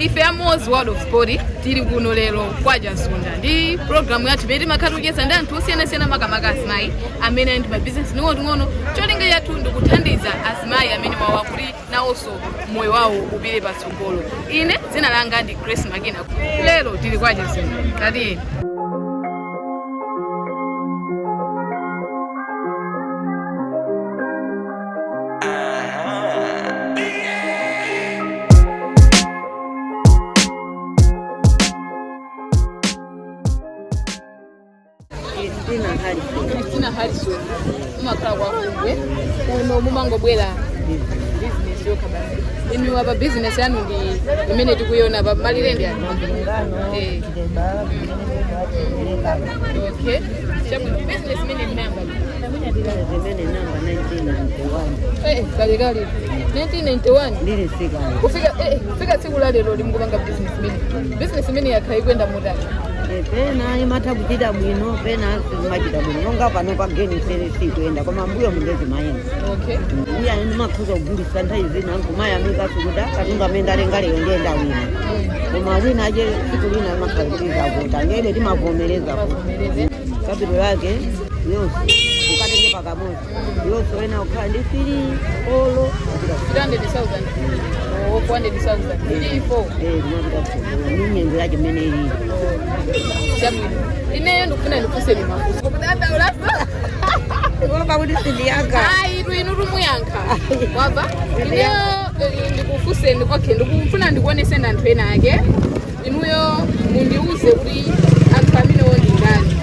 Ife a Moz World of Sport tili kuno lero kwa Chansunda ndi programu yathu imene timakhala tikucheza ndi anthu osiyanasiyana, makamaka azimayi amene ali ndi mabizinesi ting'onoting'ono. Cholinga chathu ndikuthandiza azimayi amene wawa kuti nawonso moyo wawo upite patsogolo. Ine dzina langa ndi Grace Makina. Lero tili kwa Chansunda, tatiyeni. Christina Harrison. Christina Harrison, mumakhala kwa Kungwe kuno, mumangobwera business yokha basi? Inu apa business yanu ndi imene tikuiona pa malire ndi ani? Eh. Okay, chabwino. Business imene inayamba? Zimene namba 1991. Eh, kalekale 1991. Ndili mtsikana. Kufika tsiku la lero limukupanga business imene, business imene yakhala ikuyenda motani? Pena imatha kuchita bwino, pena simachita bwino. Monga pano pageni sere sikuyenda, koma mbuyo mundezi mayenda. Iye ndimakhoza kugulisa nthawi zina nkumayamikaso kuti katundu amene ndalenga lero ndiyenda wina, koma wina aje tsiku lina amakhala kuti zavuta, ndiyebe timavomereza kuti Mavomereze. Kapito lake yonse ukatenge pakamodzi yonse wena ukhala ndi three four kupita. 300,000 or 400,000, 3 4. Eh, kumapita kutsogolo ni nyengo yake imene ilili. Chabwino, ineyo ndikufuna ndikufunseni mafunso kudandaulaso. Kulopa kuti sindiyanga. Ayi, inu tumuyankha wabva. Ineyo ndikufunseni. Okay, ndikufuna ndikuoneseni anthu ena ake, inuyo mundiuze kuti anthu amenewo ndi ndani.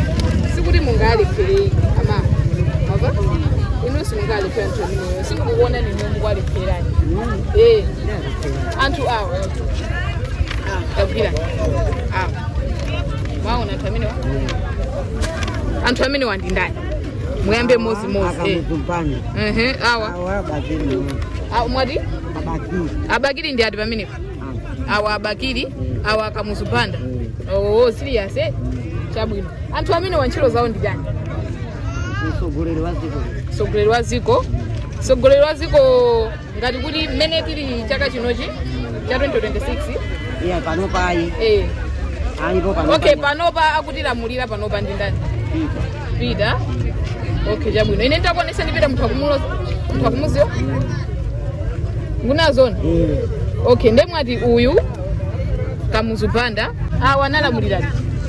Sikuti mungalepherei ama wabva, inu simungalephere anthu amenewo, sindikukuona ninu mukuwalepherani. Eh, anthu awa, ah, tagwira awa, mwaona anthu amenewa? Anthu amenewa ndi ndani? Muyambe mozimozi. A Kamuzu Banda. Ehe, awa? Awa Bakili. Ah, mwati? Abakili. Abakili ndi ati pamenepo? Awa Abakili, awa aKamuzu Banda. Oh, serious, eh? Chabwino, anthu amene wantchito zawo ndi chani? Mtsogoleri wa dziko. Mtsogoleri wa dziko, mtsogoleri wa dziko ngati kuti mmene tili chaka chinochi cha 2026? Iya, pano payi. Eh. Alipo pano. Okay, panopa akutilamulira panopa ndi ndani? Peter. Peter. Okay, chabwino, ine nditakuonesa ndipita munthu akumuloza, munthu akumuziwa ngunazona? Eh. Okay, nde mwati uyu Kamuzu Banda, awa analamuliradi?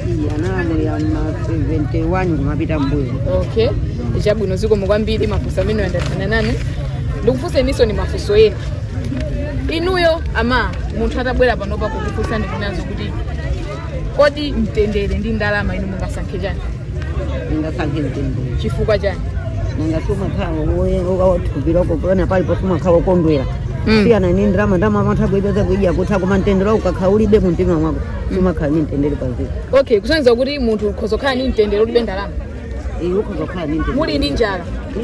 Iya, analamulira ma 71 kumapita mbuyo. Okay, chabwino, zikomo kwambiri. Mafunso amene andathana nanu. Ndikufunseninso ni mafunso ena. Inuyo ama munthu atabwera panopa kukufunsani kunazo kuti kodi mtendere ndi ndalama, inu mungasankhe chani? Ndingasankhe mtendere. Chifukwa chani? Nanga sumakhala wathupirako pona palipo, sumakhala wokondwera. Siyana ni ndalama. Ndalama amatha kuipeza, kuidya kutha, koma mtendere ukakhala ulibe mumtima mwako, sumakhala ni mtendere paziko. Okay, kusonyeza kuti munthu ukhoza kukhala ni mtendere ulibe ndalama? Iyi, ukhoza kukhala ni mtendere. Muli ndi njala,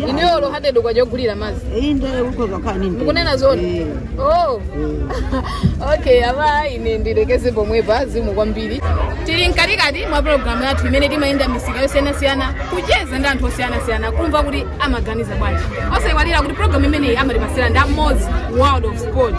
inuyo olo 100 kwacha ogulira madzi? Inde, ukhoza kukhala ni mtendere. Mukunena zona? Eh. Oh. Eh. Okay, ama ine ndilekeze pomwepa, zikomo kwambiri. Tili mkatikati mwa programu yathu imene timayenda misika yosiyanasiyana kucheza ndi anthu osiyanasiyana kumva kuti amaganiza bwanji. Osayiwalira kuti programu imeneyi amatipasira ndi Moz World of Sport.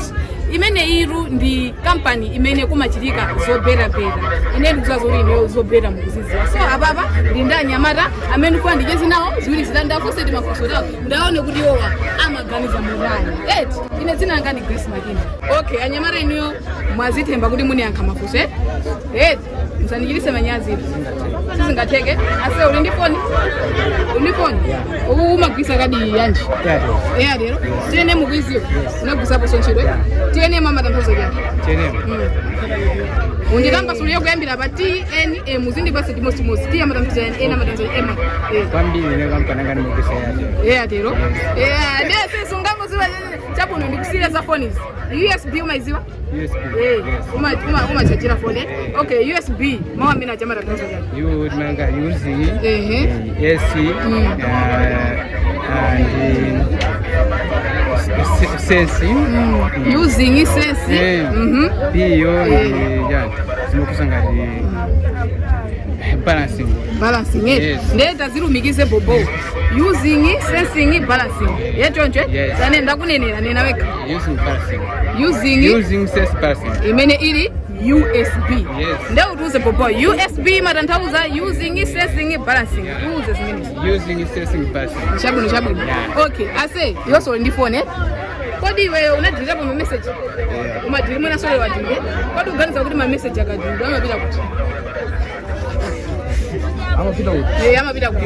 Imene iru ndi kampani imene kumachitika zoberabera. Ine ndikuziwa zoti ineyo zobera mukuziziwa. So apapa ndi ndi anyamata amene ndikuwa ndicheze nawo ziwiri zitatu, ndafunse timafunso tawo, ndaone kuti iwowa amaganiza motani, eti? Ine dzina langa ndi Grace Makina. Okay, anyamata, inuyo mwazithemba kuti muniyankha mafunso, eh? Eti musandichitise manyazi, sizingatheke. Ase, uli ndi foni? Uli ndi foni? Uku umagwisa kadi yanji? Airtel. TNM ukuiziwa? Unagwisapo ntchito, eh? TNM amatanthauza chani? Unditambasulire kuyambira pa TNM, uzindipase chimodzimodzi. T amatanthauza chani? N amatanthauza M? Eh. Kwambiri ine kampani anga ndimugwisa Airtel. Airtel. Yeah, ndiye sisungangoziwa. Chabwino, ndikusiyira za fonizi. USB umaiziwa? USB? Eh. Yes. Umachajira foni, eh? Okay, USB mawu amene achamatanthauza chani? U manga UZ. Ehe. S and C. Sense. Using, sense. B yo ndi yani zimakusa ngati balancing. Balancing, eh? Yes. Ndiye tazilumikize bobo: using, sensing, balancing, yechoncho? Yes. Tane ndakunenera, nena wekha. Using, balancing. Using. Using, sense, balancing. Imene ili USB. Yes. Nde utiuze bobo, USB matanthauza using, sensing, balancing. Tiuze zimenezi. Using, sensing, balancing. Chabwino, chabwino. Yeah. Okay, ase iwenso uli ndi phone, eh? Kodi iweyo unadeletapo ma message? Umadelete mwina sole wadelete. Kodi uganiza kuti ma message akadelete amapita kuti? Amapita kuti? Eh, amapita kuti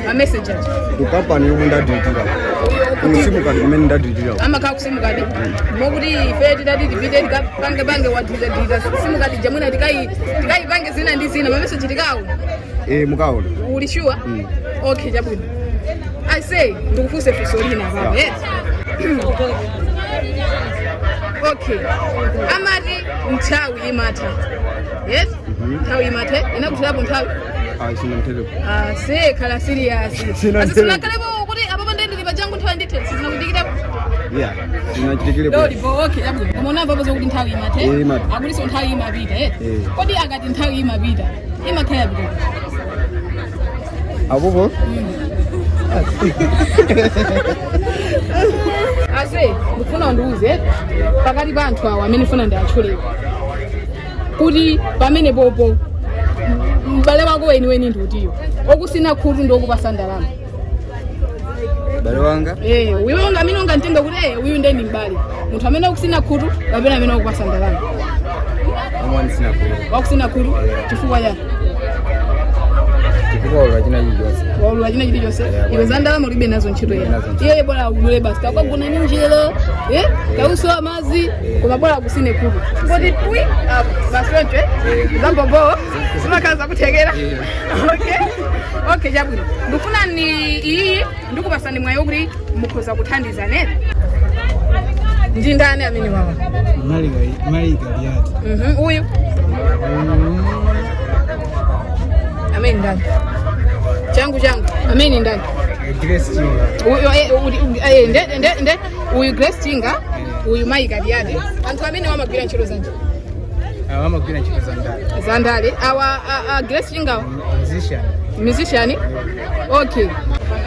ma message aja? Ku kampani yomwe ndadeletira, ku SIM card kumene ndadeletira. Amakhala ku SIM card, mokuti ife tidati tipite tikapange pange wadeleta deleta SIM card jamwina tikayipange zina ndi zina, ma message tikaona? Eh, mukaona. Uli sure? Okay, chabwino. I say ndikufunse funso lina papa, eh? Okay, amati nthawi imatha, yes? Nthawi imatha, inakuthirapo nthawi? Ah, sinamthereko. Ah, se khala serious. Sina. Asisinakhalepo kuti apapo ndendili pachangu nthawi ndithe, sizinakutikirapo? Yeah, sinachitikire. Lolipo. Okay, chabwino. Koma unamvapo zokuti nthawi imatha? Eh, imatha. Akutinso nthawi imapita, eh? Eh. Kodi akati nthawi imapita, imakhala yapita kuti? Apopo. Ase ndikufuna undiuze pakati pa anthu awa amene funa ndiatchulewo kuti pamene popo m'bale wako weniweni ndi utiyo, okusina khutu ndi okupasa ndalama? Bale wanga? Eh, uyo amene ungamtenga kuti eh, uyu ndiye ndi m'bale, munthu amene akusina khutu kapena amene akupasa ndalama? Omwe sina kulu. Wakusina khutu, chifukwa chani? Chifukwa ulwa china chilichonse. Waulula china chilichonse. Iwe za ndalama ulibe nazo ntchito ya Nazo ntchito. iye, bola ulule basi, kakagona ni njelo, eh, kausowa mazi, koma bola kusine khutu ngoti twi apo basi choncho, eh, zambobo zimakhala zakuthekera. Okay, chabwino. Ndikufuna ni iyi ndikupasani mwayi kuti mukhoza kuthandiza nene. Ndi ndani amene wawa? Malika Liati. Uyu amene ndani? Changu changu, amene ndani? Grace Chinga. Uyu, eh, eh, nde uyu Grace Chinga, uyu Mayi Kaliati. Anthu amene wamagwira ntchito zanji? Amagwira ntchito za ndale. Za ndale awa? A Grace Chinga? Musician. Musician, okay.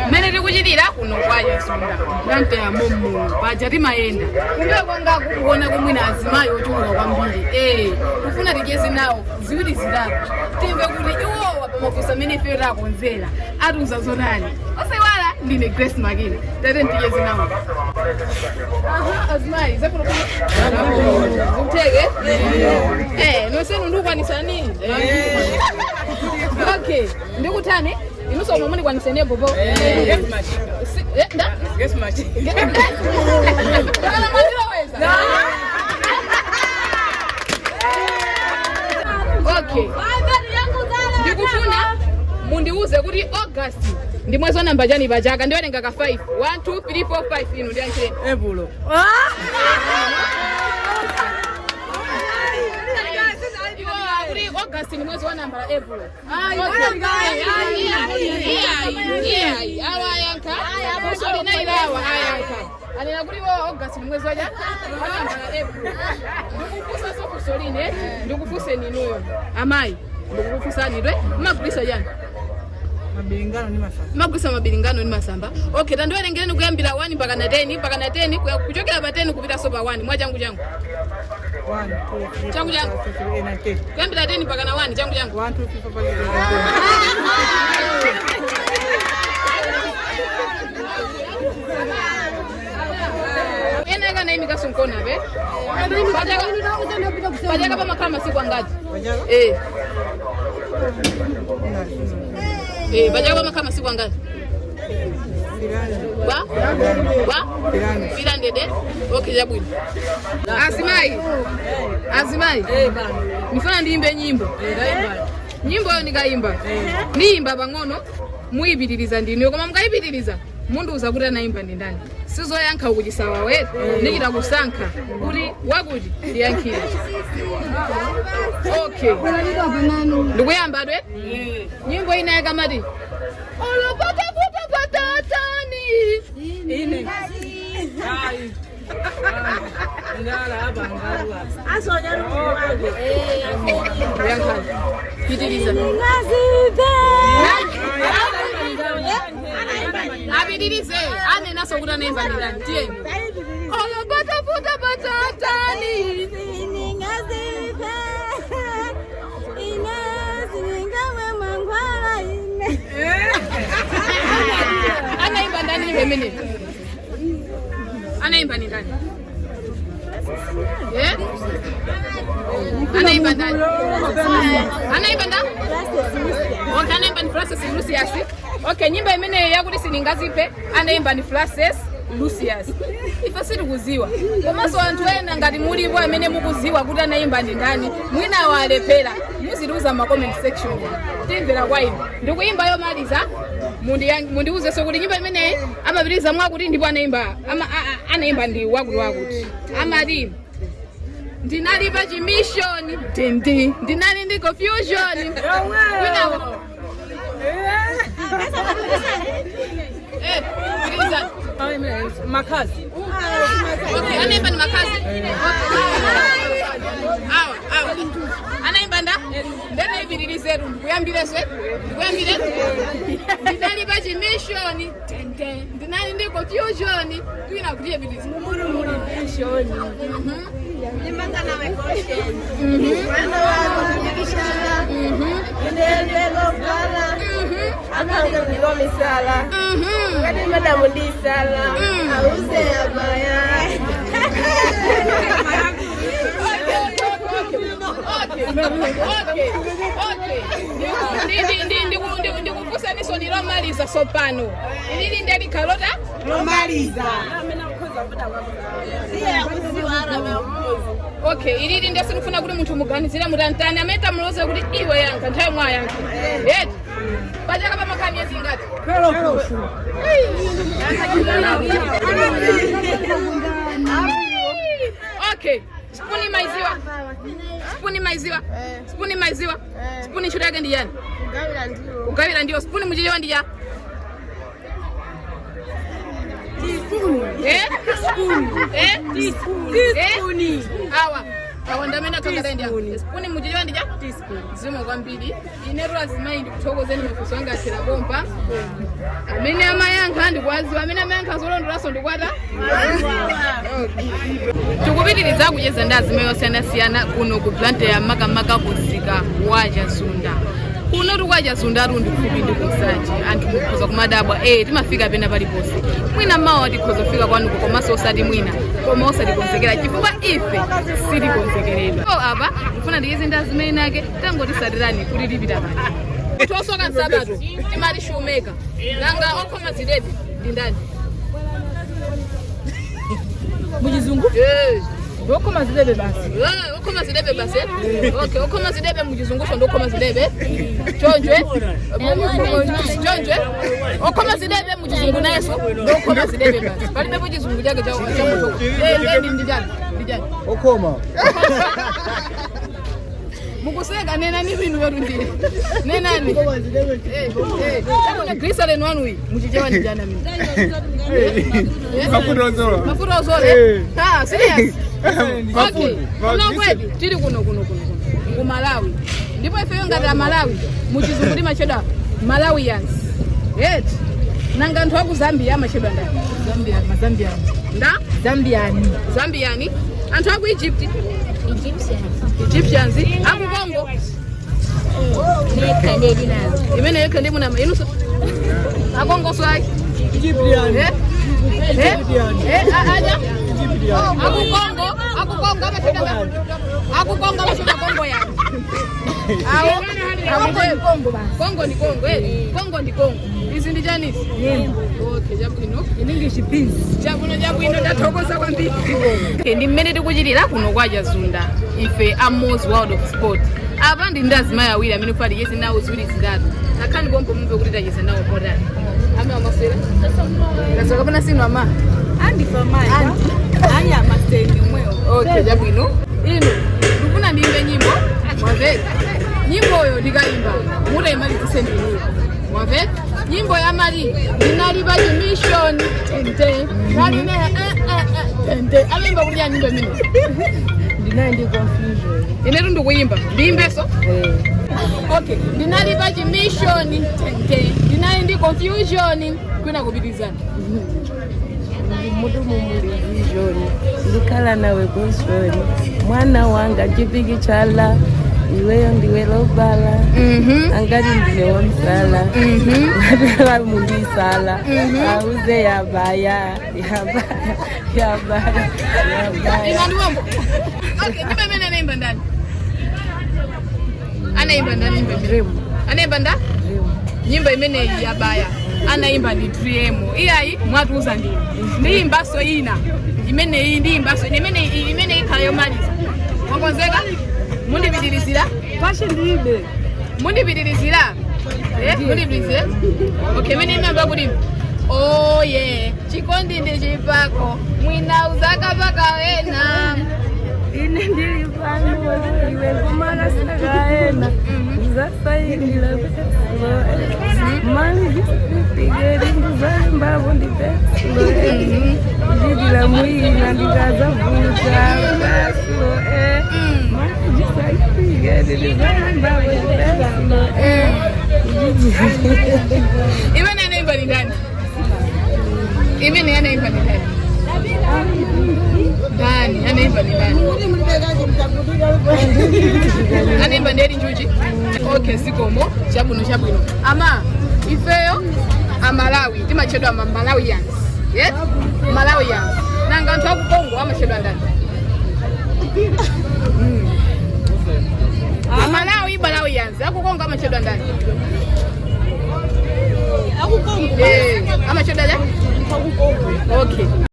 Mmene tikuchitira kuno kwa Chasunda Blantyre momo paja timayenda kumbuyo kwanga kukuona kumwina azimayi ochuluka kwambiri, eh, kufuna ticheze nawo ziwiri zitatu, timve kuti iwowa pamafunso amene ife takonzera atiuza zotani. Osaiwala, ndine Grace Makina. Tate ticheze nawo. Aha, azimayi, zikutheke, eh, nonsenu ndikukwanisani. Okay, ndikutani inunso omwe munikwanisene bobo. Nda? Ndakala mwaziloweza. Okay, ndikufuna mundiuze kuti August ndi mwezi wa namba chani pachaka. Ndiwerenga ka 5: 1, 2, 3, 4, 5. Inu ndiyankhireni. Ebulo. Iwo akuti August ni mwezi wa namba la April. Iyayi, awa ayankha funso linayilawa, ayankha anena kuti iwo August ni mwezi wacha wa namba la April. Ndikufunsa funso line, ndikufunse ninuyo amayi, ndikukufunsani twe, mmagulisa chani? Mabilingano ni masamba. Magulisa mabilingano ni masamba. Okay, tandiwerengereni kuyambira 1 mpaka na 10, mpaka na 10, kuchokera pa 10 kupitanso pa 1, mwachangu changu. 1, 2, 3, Changu changu. 4, 5, 6, 7, 8, 9, 10. Kuyambira 10 mpaka na 1, changu changu. 1, 2, 3, 4, 5, 6, 7, 8, 9, 10. Ena akanaimikaso nkona pe pachaka pamakhala masiku angati? Pachaka? Eh. Eh, pachaka pamakhala masiku angati? Wa wa 300, eh? Okay, chabwino. Azimayi, azimayi, ndifuna ndiyimbe nyimbo. Nyimbo yo ndikayimba, ndiyimba pang'ono, muyipitiriza ndiniyo, koma mukayipitiriza mundiuza kuti anayimba ndi ndani. Sizoyankha ukuchisawa we, ndichita kusankha kuti wakuti ndiyankhire. Okay, ndikuyamba twe nyimbo ina yakamati olopataputa patatani. Yankhani. Pitiriza. Apitirize. Anenaso kuti anaimba ndi ndani. Tiyeni. Olobatafuta batatani. Anaimba ndani nyimbo imeneyi? Anaimba ni ndani? Eh? Anaimba ndani? Anaimba ndani? Okay, anaimba ni Francis Lucius. Okay, nyimbo imeneyi yakuti siningaziphe anaimba ni Francis Lucius. Ife sitikuziwa. Komanso anthu ena ngati mulipo amene mukuziwa kuti anaimba ndi ndani, mwina walephera, muzitiuza ma comment section. Timvera kwa inu. Ndikuyimba yomaliza, mundiuzenso kuti nyimbo imeneyi amapitiriza mwakuti ndipo anaimba anaimba ndi wakuti wakuti. Amati ndinali pa chimishoni ndindi ndinali ndi confusion. Kwina pitiriza. Makazi. Okay, anaimba ni makazi. Awa, awa. Anaimba nda? Ndene ipitirizetu ndikuyambireso ndikuyambire. Ndinali pa chimishoni tente ndinali ndi confusion. Kwina kuti ipitirize. Ndikufunsaniso ndilomaliza sopano ilili ndelikalota okay ilili ndesinifuna kuti munthu muganizire mutantani amene tamuloze kuti iwe yankha nthawi mwa yankha eti pachaka pamakhala miyezi ingati? Okay, spuni maiziwa, spuni maiziwa, spuni maiziwa, spuni ntchito yake ndi yani? Kugawira ndiwo. Spuni muchichewa ndi ya? Eh? Eh? Eh? Awa awa ndamene akakataendya spuni muchichewa ndi cha zimo kwambiri. Inetu azimayi ndikuthokozeni, mafunso anga athera bomba. Amene amayankha ndikuwaziwa, amene amayankha zolondolaso ndikuwata. Tikupitiriza kucheza ndi azimayi osiyanasiyana kuno ku Blantyre, makamaka kumsika wa Chazunda. Kuno tikwa Chazunda ndi kufupi ndi kuSanje. Anthu mukhoza kumadabwa, timafika pena paliponse. Mwina mawa tikhoza kufika kwanuko, komanso osati mwina koma osatikonzekera chifukwa ife sitikonzekeredwa. So apa ndifuna ndicheze ndi azimayi nake, tangotisatirani kuti tipita pati. Tosoka nsabato timati shoemaker, nanga okhoma zidebe ndi ndani? Muchizungu? Eh. Okhoma zidebe basi. Okhoma zidebe basi. Okay, okhoma zidebe muchizunguso ndi okhoma zidebe. Chonjwe. Chonjwe. Okhoma zidebe muchizungu nayenso ndi okhoma zidebe basi. Palibe muchizungu chake cha cha mutu. Ndi chani? Ndi chani? Okhoma. Mukuseka, nenani bwino yotu ndiye. Nenani. Kuna glycerin wanu iyi muchichewa ndi chani amene? Mafuta ozola. Mafuta ozola. Eh. Ah, serious. Okay. Mafuta. Kuno kwedi tili kuno kuno kuno kuno ku Malawi, ndipo ifeyo ngati a Malawi muchizungu timachedwa Malawians. Yet nanga anthu aku Zambia amachedwa ndani? Zambia, Mazambian. Nda? Zambian. Zambian. Anthu aku Egypt? Egyptians. Aku Congo? Imene yekha ndi munama inuso akongoso aki. Egyptian. Eh? Eh? Aja aku Congo, aku Congo amachedwa, aku Congo amachedwa Congo yani. Awo Kongo Kongo basi. Kongo ndi Kongo, eh. Kongo ndi Kongo. Izi ndi chani? Okay, chabwino. In English beans. Chabwino, chabwino, ndathokoza kwambiri. Okay, ndi mmene tikuchitira kuno kwa Chazunda. Ife a Moz World of Sport. Apa ndi azimayi awiri amene kufa ticheze nawo ziwiri zitatu. Takhani pompo mumve kuti tacheza nawo potani. Ame wamaswera? Tasoka pana sinu ama? Andi amasendi mwewo. Okay, chabwino. Inu, ndikufuna ndiyimbe nyimbo. Mwamvera? Nyimboyo ndikayimba, mutayimalizise ndinuyo. Mwamvera? Nyimbo ya mali ndinali pa mission tente naline tente amaimba kuti ya nyimbo imene Ndinayi ndi confusion. Inetu ndikuyimba, ndiyimbeso. Okay, ndinali pa chimission tente, ndinali ndi confusion, kwina kupitizana. Mutu mumuli vision, ndikhala nawe kusoni, mwana wanga chipiki chala, iweyo ndiwe lobala, angati ndine womsala, ngati mundisala, auze yabaya yabaya yabaya yabaya. Inandiwombo. Okay, nyimbo imene anaimba ndani? Anaimba ndani nyimbo imene? Dream. Anaimba nda? Dream. Nyimbo imeneyi yabaya anaimba ndi Driemo. Iyayi, mwatiuza ndini, ndiyimbaso ina imeneyi, ndiyimbaso ina imene imene ikhala yomaliza. Mwakonzeka? Mundipitirizira? Pashe ndilibe. Mundipitirizira? Eh, mundipitirizira. Okay, imene imamba kuti oye chikondi ndi chipako, mwina uzakapaka wena. Ine ndili pano, iwe kumakasakaena, uzasaidila pesulo, mali ndizalimbavo ndi pesulo, ndidila mwina ndikazavuta pesulo, mali ndizalimbavo ndi pesulo. Imene anaimba ni ndani? Imene anaimba ni ndani? Ndani anaimba ni ndani? Anaimba nderi njuchi. Okay, zikomo. Chabwino, chabwino. Ama ifeyo Amalawi timachedwa ama Malawians, yes, Malawians. Nanga anthu aku Congo amachedwa ndani? Amalawi, Malawians. Aku Congo amachedwa ndani? Eh, amachedwa ja? Okay.